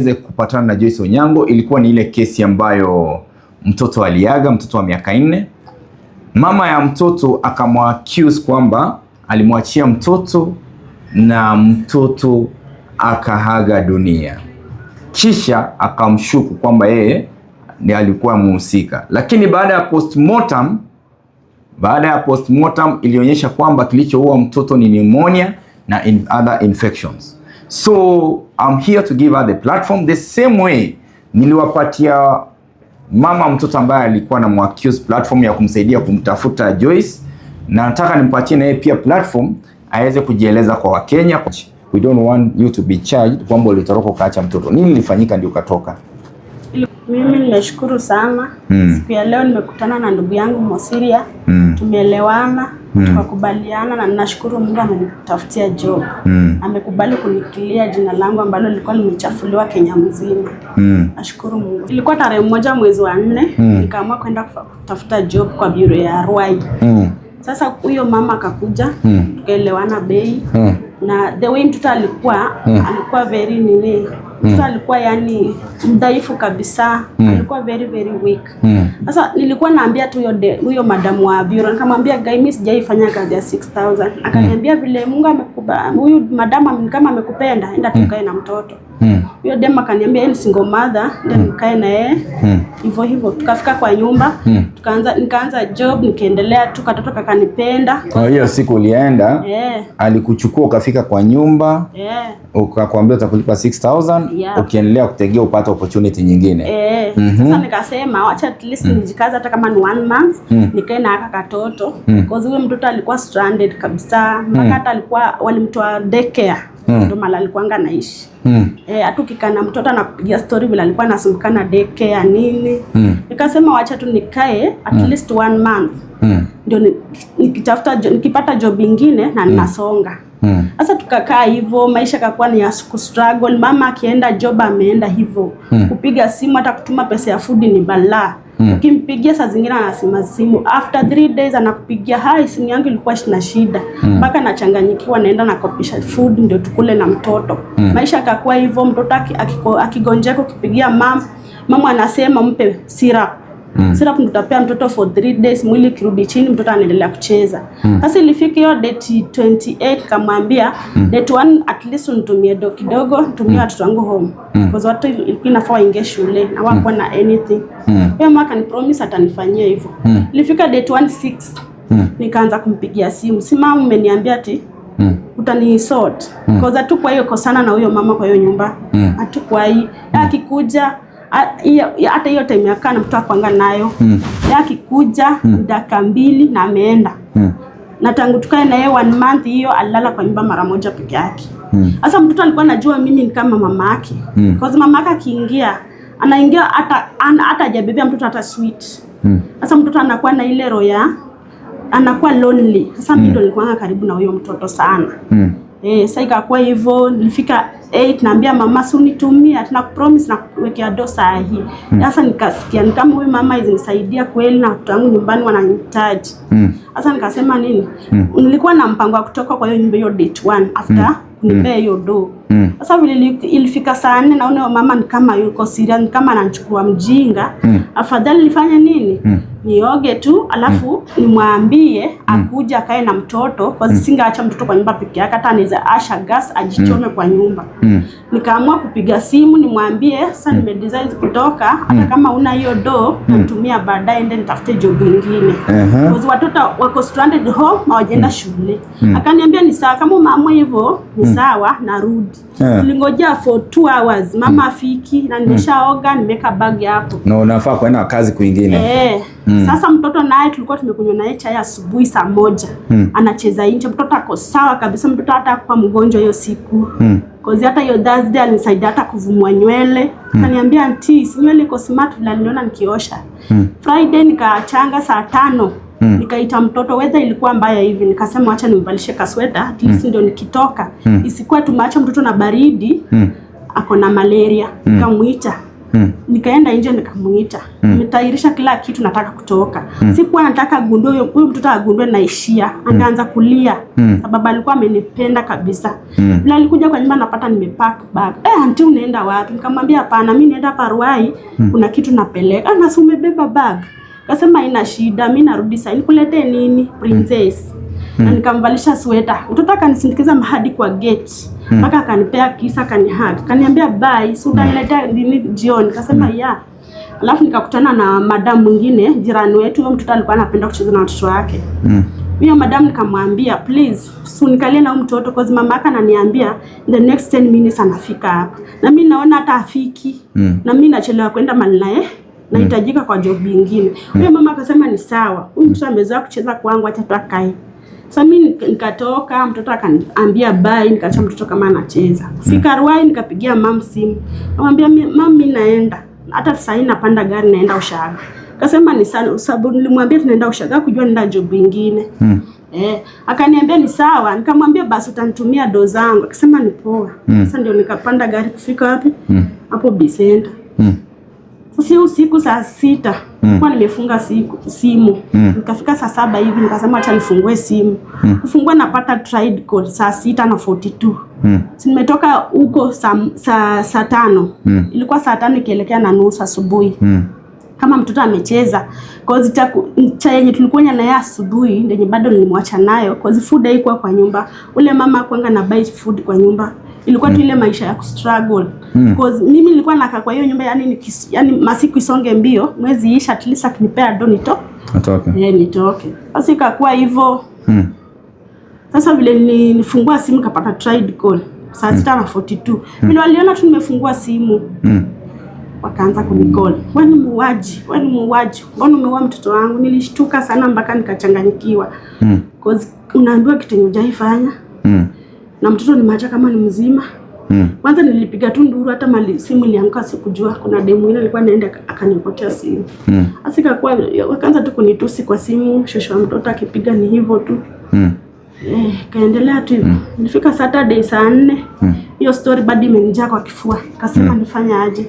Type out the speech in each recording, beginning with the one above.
Kupatana na Joyce Onyango ilikuwa ni ile kesi ambayo mtoto aliaga, mtoto wa miaka 4. Mama ya mtoto akamwaccuse kwamba alimwachia mtoto na mtoto akaaga dunia, kisha akamshuku kwamba yeye ndiye alikuwa mhusika. Lakini baada ya postmortem ilionyesha kwamba kilichoua mtoto ni pneumonia na other infections. So I'm here to give her the platform the same way niliwapatia mama mtoto ambaye alikuwa na accuse platform ya kumsaidia kumtafuta Joyce, na nataka nimpatie na yeye pia platform aweze kujieleza kwa Wakenya. We don't want you to be charged kwamba ulitoroka ukaacha mtoto. Nini ilifanyika ndio ukatoka? Mimi nimeshukuru sana. Siku ya leo nimekutana na ndugu yangu Mosiria. Tumeelewana, tukakubaliana na ninashukuru Mungu amenitafutia job. Amekubali kuniclear jina langu ambalo lilikuwa limechafuliwa Kenya mzima. Nashukuru Mungu. Ilikuwa tarehe 1 mwezi wa 4, nikaamua kwenda kutafuta job kwa bureau ya Ruai. Sasa huyo mama akakuja, tukaelewana bei na the way mtoto alikuwa very nini, mtoto alikuwa yani mdhaifu kabisa, alikuwa very very weak. Sasa nilikuwa naambia tu huyo madamu wa bureau, nikamwambia, "Guy, mimi sijaifanya kazi ya 6000." Akaniambia, "Vile Mungu amekuba, huyu madamu kama amekupenda, enda tukae na mtoto." Huyo dem akaniambia yeye ni single mother, ndio nikae na yeye. Hivyo hivyo tukafika kwa nyumba, tukaanza, nikaanza job, nikaendelea tu, katoto kakanipenda. Kwa hiyo siku ulienda, alikuchukua ukafika kwa nyumba, ukakwambia utakulipa 6000, ukiendelea kutegea upate opportunity nyingine. Eh, sasa nikasema wacha at least nijikaze hata kama ni one month, nikae na aka katoto, cause huyo mtoto alikuwa stranded kabisa mpaka hata alikuwa walimtoa daycare, ndio mahali alikuwanga anaishi. Eh, hata ukikaa na mtoto anakupigia story vile alikuwa anasumbukana daycare nini. Nikasema wacha tu nikae at least one month ndio nikipata job ingine na ninasonga. Sasa tukakaa hivyo, maisha kakuwa ni ya kustruggle. Mama akienda job ameenda hivyo, kupiga simu hata kutuma pesa ya food ni balaa. Ukimpigia saa zingine anazima simu, after 3 days anakupigia, "Hai, simu yangu ilikuwa na shida," mpaka nachanganyikiwa, naenda nakopisha food ndio tukule na mtoto. Maisha akakuwa hivyo, mtoto akigonjeka, ukipigia mama, mama anasema mpe syrup. Syrup ndio utapea mtoto for 3 days, mwili kirudi chini, mtoto anaendelea kucheza. Sasa ilifika hiyo date 28, kamwambia date 1 at least unitumie do kidogo, nitumie watoto wangu home. Because watu ilikuwa inafaa waingie shule na hawakuwa na anything. Huyo mama akanipromise atanifanyia hivyo. Ilifika date 1 6, nikaanza kumpigia simu. "Si mama umeniambia ati utanisort?" Because hatukuwahi kosana na huyo mama kwa hiyo nyumba. Hatukuwahi. Akikuja hata hiyo time ya kaa na mtoto akwanga nayo. Yeye akikuja dakika 2 na ameenda. Na tangu tukae na yeye one month hiyo alilala kwa nyumba mara moja peke yake. Sasa mtoto alikuwa anajua mimi ni kama mama yake. Because mama yake akiingia anaingia hata hajabebea mtoto hata sweet. Sasa mtoto anakuwa na ile roho ya anakuwa lonely. Sasa mimi ndo nilikuwa karibu na huyo mtoto sana. Eh, sasa ikakuwa hivyo, nilifika 8 naambia mama, "Si unitumia, tuna promise na kuwekea do saa hii." Sasa nikasikia ni kama huyu mama izinisaidia kweli na watoto wangu nyumbani wananihitaji. Sasa nikasema nini? Nilikuwa na mpango wa kutoka kwa hiyo nyumba hiyo date 1 after kunipea hiyo do. Sasa vile ilifika saa 4, naona huyo mama ni kama yuko serious, ni kama ananichukua mjinga. Afadhali nifanye nini? Nioge tu alafu nimwambie akuja akae na mtoto kwa sababu singaacha mtoto kwa nyumba peke yake, hata anaweza washa gas ajichome kwa nyumba. Nikaamua kupiga simu nimwambie sasa nimedecide kutoka, hata kama una hiyo do natumia baadaye, ende nitafute job ingine. Because watoto wako stranded home, hawajaenda shule. Akaniambia ni sawa, kama umeamua hivyo ni sawa, narudi. Tulingojea for 2 hours, mama afiki na nimeshaoga, nimeweka bag hapo. Na unafaa kwenda kazi kwingine. Eh, sasa mtoto naye tulikuwa tumekunywa naye chai asubuhi saa 1. Anacheza nje, mtoto ako sawa kabisa, mtoto hata hakuwa mgonjwa hiyo siku. Cause hata hiyo Thursday alinisaidia hata kuvumua nywele. Akaniambia, "Auntie, si nywele iko smart?" vile aliniona nikiosha. Friday nikachanga saa 5. Nikaita mtoto, weather ilikuwa mbaya hivi, nikasema acha nimvalishe kasweta at least ndio nikitoka isikuwa tumeacha mtoto na baridi, ako na malaria. Nikamuita Nikaenda nje nikamuita. Nimetayarisha kila kitu, nataka kutoka. Sikuwa nataka agundue, huyo mtoto agundue naishia. Angeanza kulia sababu alikuwa amenipenda kabisa. Na alikuja kwa nyumba napata nimepack bag. "Eh, auntie, unaenda wapi?" Nikamwambia, "Hapana, mimi naenda Paruai, kuna kitu napeleka." "Ah, na si umebeba bag?" Kasema, "Ina shida, mimi narudi sasa. Nikuletee nini?" "Princess." Na nikamvalisha sweta. Mtoto akanisindikiza hadi kwa gate. Mpaka akanipea kiss, akanihug. Akaniambia, "Bye, si utaniletea nini jioni?" Kasema, "Yeah." Alafu nikakutana na madam mwingine jirani wetu, huyo mtoto alikuwa anapenda kucheza na watoto wake. Huyo madam nikamwambia, "Please, si unikalie na huyu mtoto, cause mama yake ananiambia the next 10 minutes anafika hapa. Na mimi naona hata afiki. Na mimi nachelewa kwenda mahali naye nahitajika kwa job nyingine." Huyo mama akasema, "Ni sawa. Huyu mtoto amezoea kucheza kwangu, acha tu akae." Sasa mimi nikatoka, mtoto akaniambia bye, nikaacha mtoto kama anacheza. Fika Ruai nikapigia mam simu. Nikamwambia, "Mam, mimi naenda. Hata sasa hivi napanda gari naenda ushago." Akasema ni sawa, sababu nilimwambia tunaenda ushago kujua naenda job nyingine. Eh, akaniambia ni sawa. Nikamwambia, "Basi utanitumia do zangu." Akasema ni poa. Sasa ndio nikapanda gari kufika wapi? Hapo B Center. Sasa hiyo usiku saa 6 nilikuwa nimefunga simu. Nikafika saa 7 hivi nikasema acha nifungue simu. Kufungua napata tried call saa 6:42. Si nimetoka huko saa 5. Ilikuwa saa 5 ikielekea na nusu asubuhi. Kama mtoto amecheza, cause cha yenye tulikuwa na naye asubuhi ndio bado nilimwacha nayo, cause food haikuwa kwa nyumba. Ule mama hakuanga na buy food kwa nyumba. Ilikuwa tu ile maisha ya kustruggle. Cause mimi nilikuwa nakaa kwa hiyo nyumba, yani masiku isonge mbio, mwezi isha, at least akinipea do nito Atoke. Eh, nitoke. Sasa ikakuwa hivyo. Sasa vile nifungua simu kapata tried call saa 6:42. Vile waliona tu nimefungua simu, wakaanza kunicall, "Wewe ni muuaji, wewe ni muuaji, mbona umeua mtoto wangu?" Nilishtuka sana mpaka nikachanganyikiwa. Cause unaambiwa kitu yenye hujaifanya na mtoto nimeacha kama ni mzima. Kwanza nilipiga tu nduru, hata mali simu ilianguka sikujua. Kuna demu mwingine alikuwa anaenda akanipotea simu. Sasa ikakuwa wakaanza tu kunitusi kwa simu, shosho wa mtoto akipiga ni hivyo tu. Eh, kaendelea tu hivyo. Nilifika Saturday saa 4. Hiyo story bado imenijaa kwa kifua. Kasema nifanye aje?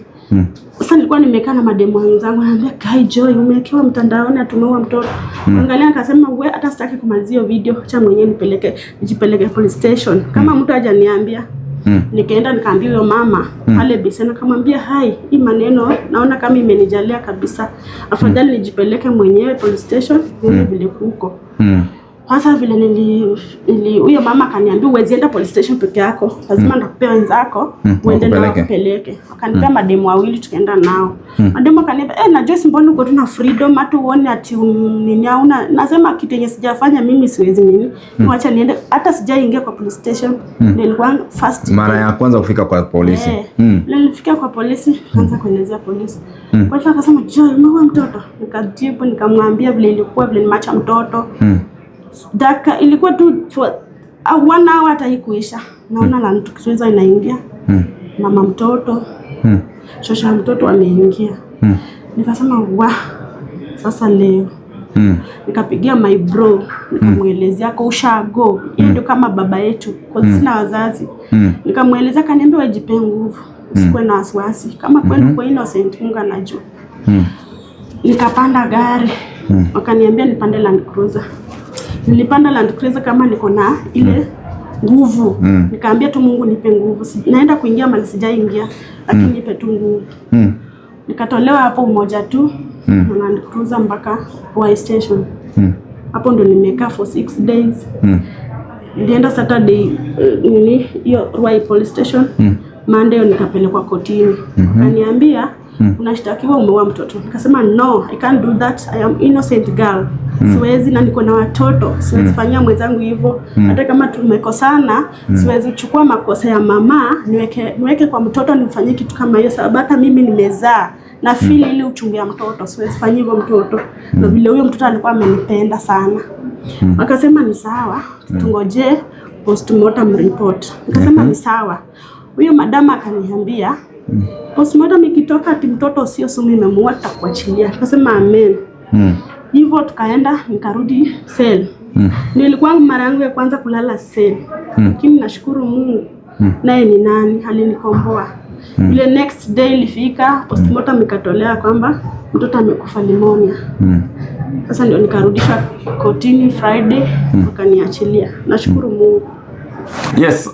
Sasa nilikuwa nimekaa na mademu wenzangu, anambia, "Kai Joy, umewekewa mtandaoni atumeua mtoto." Angalia, nikasema, "We, hata sitaki kumalizia hiyo video, acha mwenyewe nipeleke nijipeleke police station. Kama mtu hajaniambia." Nikaenda nikaambia huyo mama pale Bisena, nikamwambia, "Hai, hii maneno naona kama imenijalia kabisa. Afadhali nijipeleke mwenyewe police station nione vile kuko." Sasa vile nili huyo mama akaniambia, "Huwezi enda police station peke yako, lazima nakupea wenzako uende nao wakupeleke. Wakupeleke." Wakanipea mademu wawili tukaenda nao. Mademu akaniambia, "Eh, na Joyce, mbona uko tu na freedom, hata uone ati nini hauna?" Nasema, "Kitu yenye sijafanya mimi siwezi nini. Wacha niende." Hata sijaingia kwa police station. Nilikuwa first Mara ya kwanza kufika kwa polisi. Eh, nilifika kwa polisi, nikaanza kuelezea polisi. Kwa hivyo akasema, "Joy, umeua mtoto?" Nikajibu, nikamwambia vile ilikuwa, vile nimeacha mtoto. Dakika ilikuwa tu for one hour hata haikuisha. Naona Land Cruiser inaingia. Mama mtoto, shosha ya mtoto ameingia. Nikasema, "Wa, sasa leo." Nikapigia my bro, nikamwelezea kwa ushago. Yeye ndio kama baba yetu, kwa sina wazazi. Nikamwelezea, akaniambia, "Wewe nguvu. Usikuwe na wasiwasi. Kama kweli uko innocent, Mungu anajua." Nikapanda gari. Wakaniambia nipande Land Cruiser. Nilipanda Land Cruiser kama niko na ile nguvu. Nikaambia tu, "Mungu nipe nguvu. Naenda kuingia mahali sijaingia, lakini nipe tu nguvu." Nikatolewa hapo Umoja tu na Land Cruiser mpaka Y station. Hapo ndo nimekaa for 6 days. Nilienda Saturday, nini hiyo Ruai police station. Monday nikapelekwa kotini. Wakaniambia, "Unashtakiwa umeua mtoto." Nikasema, "No, I can't do that. I am innocent girl. Siwezi, na niko na watoto. Siwezi fanyia mwenzangu hivyo. Hata kama tumekosana, siwezi chukua makosa ya mama niweke kwa mtoto nimfanyie kitu kama hiyo, sababu hata mimi nimezaa na feel ile uchungu ya mtoto. Siwezi fanyia hivyo mtoto." Na vile huyo mtoto alikuwa amenipenda sana. Wakasema ni sawa, tungojee postmortem report. Nikasema ni sawa. Huyo madama akaniambia, "Postmortem ikitoka ati mtoto sio sumu imemuua, tutakuachilia." Nikasema amen. Hivyo tukaenda, nikarudi cell. Nilikuwa mara yangu ya kwanza kulala cell. Lakini nashukuru Mungu. Naye ni nani alinikomboa. Ile next day ilifika, postmortem ikatolea kwamba mtoto amekufa pneumonia. Sasa ndio nikarudishwa kotini Friday, wakaniachilia. Nashukuru Mungu. Yes,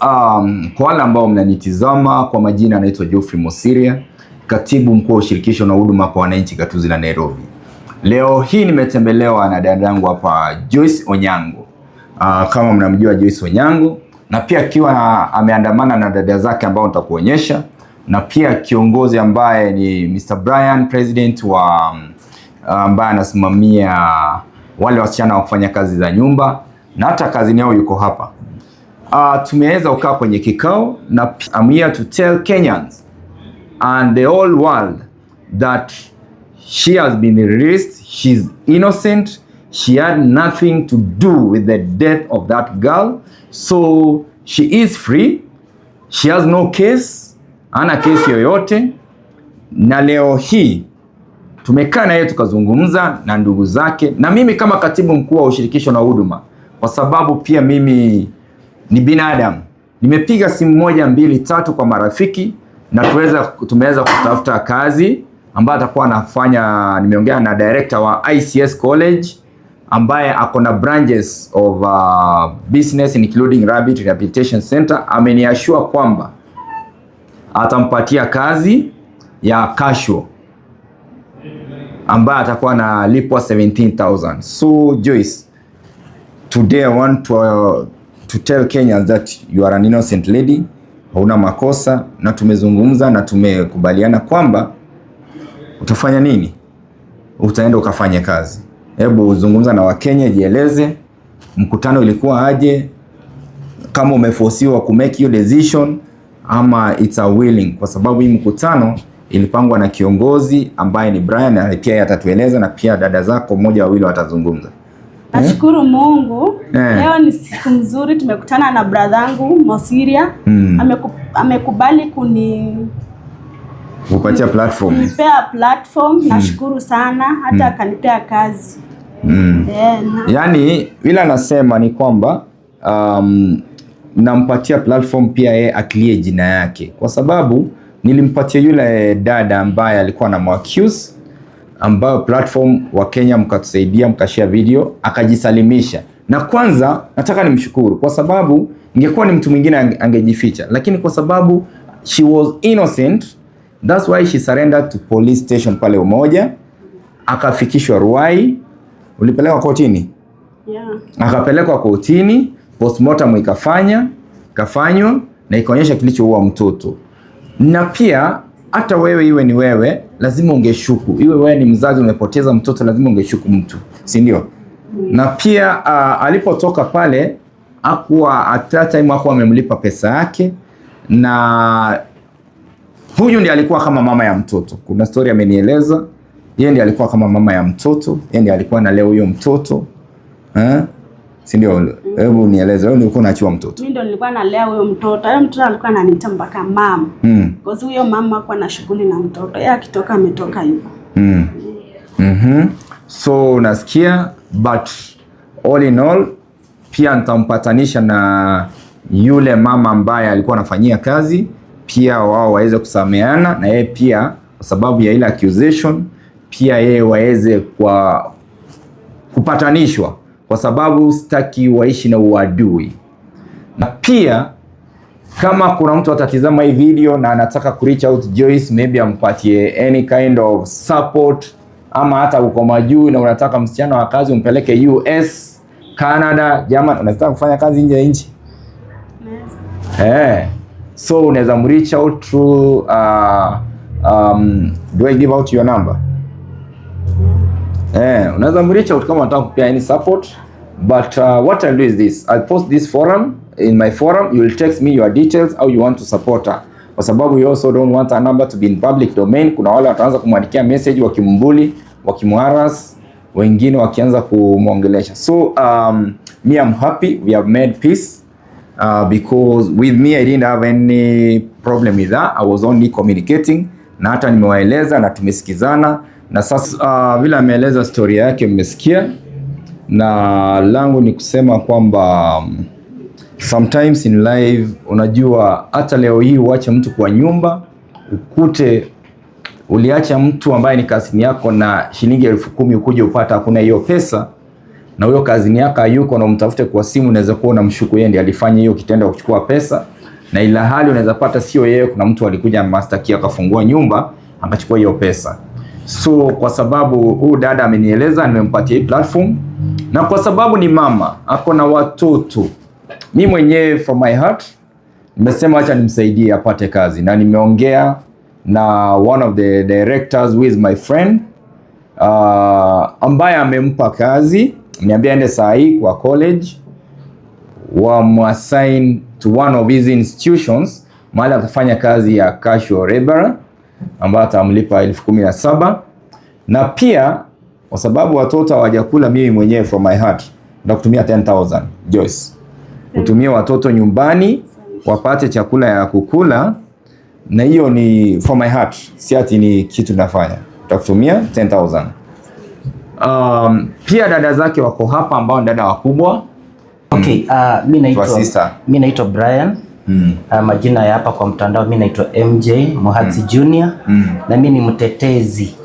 kwa wale ambao mnanitizama kwa majina, anaitwa Geoffrey Mosiria, katibu mkuu wa ushirikisho na huduma kwa wananchi gatuzi la Nairobi. Leo hii nimetembelewa na dadangu hapa Joyce Onyango. Kama mnamjua Joyce Onyango, na pia akiwa ameandamana na dada zake ambao nitakuonyesha, na pia kiongozi ambaye ni Mr. Brian, president wa ambaye anasimamia wale wasichana wa kufanya kazi za nyumba na hata kazini yao yuko hapa. Tumeweza kukaa kwenye kikao na I'm here to tell Kenyans and the whole world that she has been released, she's innocent, she had nothing to do with the death of that girl, so she is free, she has no case, hana kesi yoyote, na leo hii tumekaa na yeye tukazungumza na ndugu zake na mimi kama katibu mkuu wa ushirikisho na huduma, kwa sababu pia mimi ni binadamu. Nimepiga simu moja mbili tatu kwa marafiki na tumeweza kutafuta kazi ambayo atakuwa anafanya. Nimeongea na director wa ICS College ambaye ako na branches of business including Rabbit Rehabilitation Center. Ameniassure kwamba atampatia kazi ya casual ambaye atakuwa analipwa 17,000. So Joyce, today I want to tell Kenyans that you are an innocent lady, hauna makosa, na tumezungumza na tumekubaliana kwamba utafanya nini? Utaenda ukafanye kazi. Hebu zungumza na Wakenya, jieleze mkutano ilikuwa aje, kama umefosiwa ku make hiyo decision ama it's a willing, kwa sababu hii mkutano ilipangwa na kiongozi ambaye ni Brian, na pia yeye atatueleza, na pia dada zako mmoja wawili watazungumza. Nashukuru Mungu. Eh. Leo ni siku nzuri, tumekutana na bradhangu Mosiria. Amekubali Kupatia platform. Kunipea platform. Nashukuru sana, hata akanipea kazi. Eh, Yaani vile anasema ni kwamba nampatia platform pia yeye aclear jina yake, kwa sababu nilimpatia yule dada ambaye alikuwa na accuse, ambayo platform wa Kenya mkatusaidia mkashare video akajisalimisha. Na kwanza nataka nimshukuru kwa sababu ingekuwa ni mtu mwingine angejificha, lakini kwa sababu she was innocent, that's why she surrendered to police station pale Umoja, akafikishwa Ruai. Ulipelekwa kotini? Yeah. Akapelekwa kotini, postmortem ikafanywa na ikaonyesha kilichoua mtoto. Na pia hata wewe iwe ni wewe, lazima ungeshuku. Iwe wewe ni mzazi umepoteza mtoto, lazima ungeshuku mtu, si ndio? Na pia alipotoka pale hakuwa at that time hakuwa amemlipa pesa yake, na huyu ndiye alikuwa kama mama ya mtoto. Kuna story amenieleza, yeye ndiye alikuwa kama mama ya mtoto, yeye ndiye alikuwa analea huyo mtoto eh? Si ndio? Hebu nieleze, wewe ulikuwa unaachiwa mtoto? Mimi ndo nilikuwa nalea huyo mtoto. Huyo mtoto alikuwa ananiita mpaka mama. Because huyo mama hakuwa na shughuli na mtoto. Yeye akitoka ametoka hivyo. So nasikia, but all in all pia nitampatanisha na yule mama ambaye alikuwa anafanyia kazi, pia wao waweze kusameana na yeye pia, kwa sababu ya ile accusation, pia yeye waweze kwa kupatanishwa, kwa sababu sitaki waishi na uadui. Na pia kama kuna mtu atatizama hii video na anataka ku reach out Joyce, maybe ampatie any kind of support, ama hata uko majuu na unataka msichana wa kazi umpeleke US, Canada, German, unataka kufanya kazi nje ya nchi Naweza. eh, so unaweza reach out through do I give out your number? Eh, unaweza reach out kama unataka kupea any support, but what I'll do is this: I'll post this forum in my forum. You will text me your details how you want to support her, kwa sababu you also don't want a number to be in public domain. Kuna wale wataanza kumwandikia message wakimbully, wakimharass, wengine wakianza kumwongelesha. So me, I'm happy we have made peace because with me I didn't have any problem with that. I was only communicating na hata nimewaeleza na tumesikizana, na sasa vile ameeleza story yake mmesikia, na langu ni kusema kwamba sometimes in life, unajua hata leo hii uache mtu kwa nyumba. Ukute uliacha mtu ambaye ni cousin yako na shilingi 10,000, ukuje upata hakuna hiyo pesa, na huyo cousin yako hayuko na umtafute kwa simu, unaweza kuwa unamshuku yeye ndiye alifanya hiyo kitendo kuchukua pesa, na ila hali unaweza pata sio yeye, kuna mtu alikuja master key akafungua nyumba akachukua hiyo pesa. So kwa sababu huyu dada amenieleza, nimempatia hii platform, na kwa sababu ni mama ako na watoto, mi mwenyewe from my heart nimesema acha nimsaidie apate kazi, na nimeongea na one of the directors who is my friend, ambaye amempa kazi, niambia aende saa hii kwa college wamwassign to one of his institutions mahali atafanya kazi ya casual laborer ambayo atamlipa 17,000. Na pia kwa sababu watoto hawajakula, mimi mwenyewe from my heart nitakutumia 10,000, Joyce, utumie watoto nyumbani wapate chakula ya kukula, na hiyo ni from my heart, si ati ni kitu nafanya. Nitakutumia 10,000. Pia dada zake wako hapa ambao ni dada wakubwa. Okay, mi naitwa Sister. Mi naitwa Brian. Majina ya hapa kwa mtandao mi naitwa MJ Muhatsi Junior na mi ni mtetezi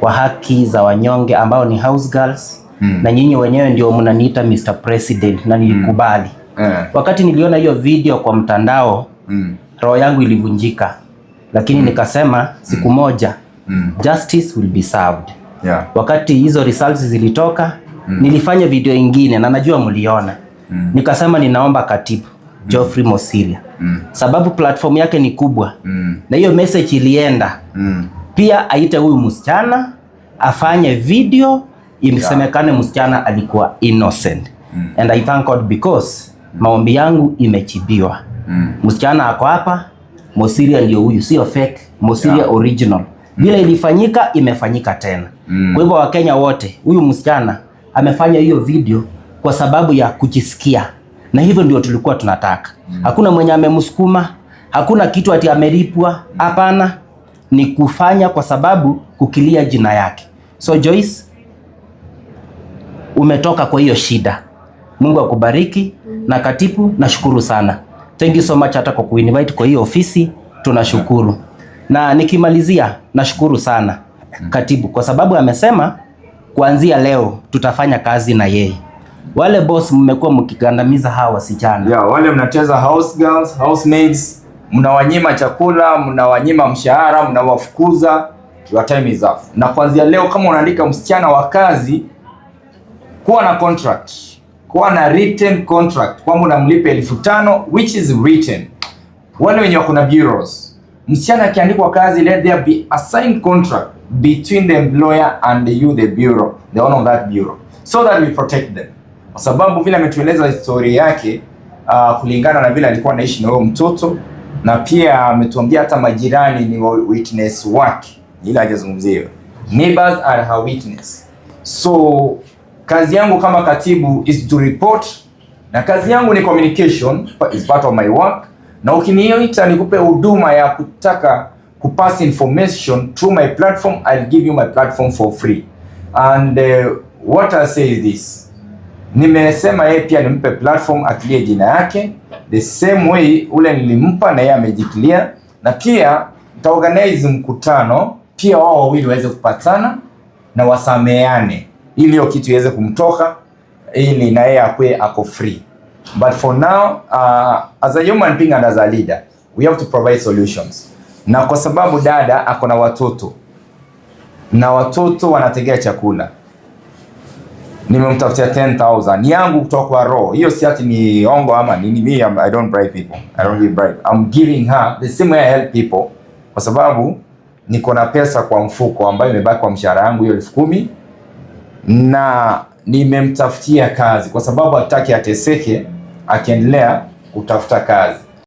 wa haki za wanyonge ambao ni house girls na nyinyi wenyewe ndio mnaniita Mr. President na nilikubali. Wakati niliona hiyo video kwa mtandao, roho yangu ilivunjika, lakini nikasema siku moja justice will be served. Wakati hizo results zilitoka, nilifanya video ingine na najua mliona. Nikasema ninaomba katibu Geoffrey Mosiria, sababu platform yake ni kubwa na hiyo message ilienda, pia aite huyu msichana afanye video isemekane msichana alikuwa innocent. And I thank God because maombi yangu imejibiwa. Msichana ako hapa, Mosiria ndio huyu, sio fake, Mosiria original. Vile ilifanyika imefanyika tena. Kwa hivyo Wakenya wote, huyu msichana amefanya hiyo video kwa sababu ya kujisikia, na hivyo ndio tulikuwa tunataka. Hakuna mwenye amemsukuma, hakuna kitu ati amelipwa, hapana. Ni kufanya kwa sababu kuclear jina yake. So Joyce, umetoka kwa hiyo shida. Mungu akubariki. Na katibu, nashukuru sana. Thank you so much hata kwa kuinvite kwa hiyo ofisi, tunashukuru. Na nikimalizia, nashukuru sana katibu kwa sababu amesema kuanzia leo tutafanya kazi na yeye. Wale boss mmekuwa mkigandamiza hawa wasichana. Yeah, wale mnacheza house girls, housemaids, mnawanyima chakula, mnawanyima mshahara, mnawafukuza. Your time is up. Na kuanzia leo kama unaandika msichana wa kazi, kuwa na contract, kuwa na written contract kwamba unamlipa 5,000 which is written. Wale wenye wako na bureaus, msichana akiandikwa kazi, let there be a signed contract between the employer and you, the bureau, the owner of that bureau, so that we protect them, kwa sababu vile ametueleza historia yake, kulingana na vile alikuwa anaishi na huyo mtoto, na pia ametuambia hata majirani ni witness wake, ila hajazungumzia hiyo. Neighbors are her witness. So kazi yangu kama katibu is to report, na kazi yangu ni communication is part of my work, na ukiniita nikupe huduma ya kutaka kupass information through my platform, I'll give you my platform for free. And what I say is this: nimesema yeye pia nimpe platform aclear jina yake the same way ule nilimpa na yeye amejiclear, na pia nitaorganize mkutano pia wao wawili waweze kupatana na wasameane, ili hiyo kitu iweze kumtoka, ili na yeye akue ako free. But for now, as a human being and as a leader, we have to provide solutions, na kwa sababu dada ako na watoto na watoto wanategea chakula, nimemtafutia 10,000 yangu kutoka kwa roho hiyo, si ati ni hongo ama nini. Me, I don't bribe people, I don't give bribe. I'm giving her the same way I help people, kwa sababu niko na pesa kwa mfuko ambayo imebaki kwa mshahara yangu hiyo 10,000, na nimemtafutia kazi kwa sababu hataki ateseke akiendelea kutafuta kazi.